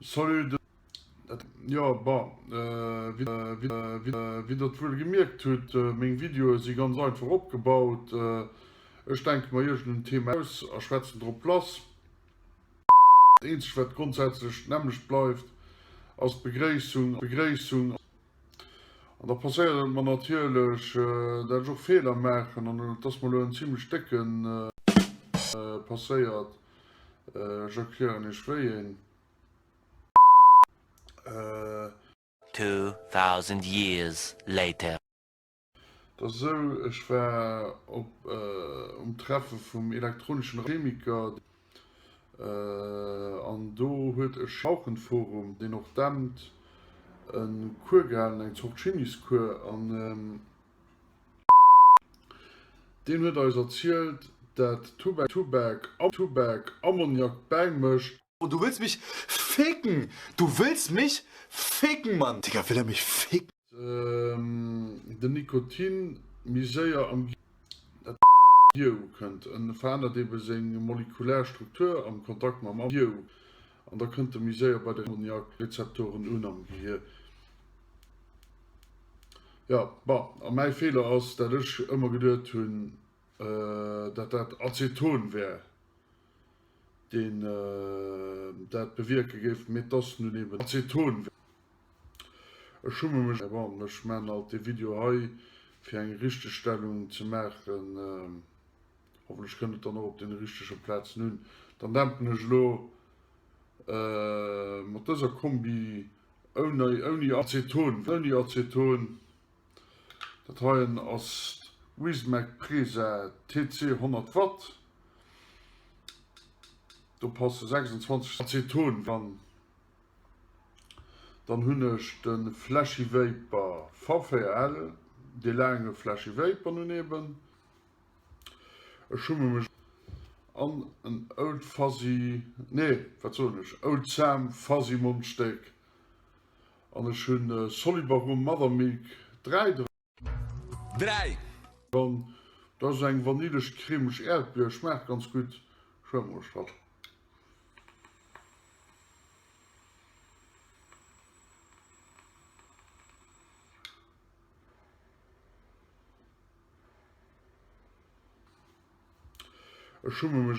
Salut, jo bon, wéi der et wuel gemierkt hutt, meng Videoe si ganz einfach opgebaut. Ech denke mer iergend en Thema aus a schwätzen drop lass. Dat eenzegt wat grondsätzlech d'nämmlecht bleift ass d'Begréissung, Begréissung. An da passéiert et mer natierlech, dat ech och Feeler maachen an et ass mer elo en zimlech décke passéiert. Ech erklären iech wéi een. 2000 years later. Et ass esou, ech war op um Treffe vum elektronischen Chemiker an do huet e Rauchenforum, deen och dämpt, e Cours gehalen, eng Zort Chimiescours an deen huet eis erzielt, dat Tubak Tubak Ammoniak bäimëscht. Du willst mich ficken! Du willst mich ficken, Mann! Digga, will er mich ficken? Den Nikotin méi séier am Gier ukënnt. En verännert ebe seng molekulär Struktur am Kontakt mam Gier an da kënnt e méi séier bei de Ammoniak-Rezeptoren un am Gehier. Jo, bon, a mäi Feeler ass, dat ech ëmmer geduet hunn, dat dat Aceton wär, deen dat bewierke géif, mee 't ass nun eben Aceton. Ech schumme mech, bon, ech maan alt dee Video hei fir eng Richtegstellung ze maachen, hoffentlech kënnt et dann och op den richtege Plazen un. Dann dämpen ech elo mat dëser Kombi ouni Aceton, ouni Aceton. Dat heien ass d'Wismec Presa TC 100 Watt, do passe 26 Aceton dran. Dann hunn ech de Flashy Vapor V4L, dee laange Flashy Vapor nun eben. Ech schumme mech an en Old Fuzzy, nee wat soen ech, Old Sam Fuzzy Mondstéck an ech hunn Solibarum Mother Milk 3 dran. 3. Dat ass eng vanilleg-cremeg Äerdbier, schmaacht ganz gutt. Schuer mol statt. Ech schumme mech.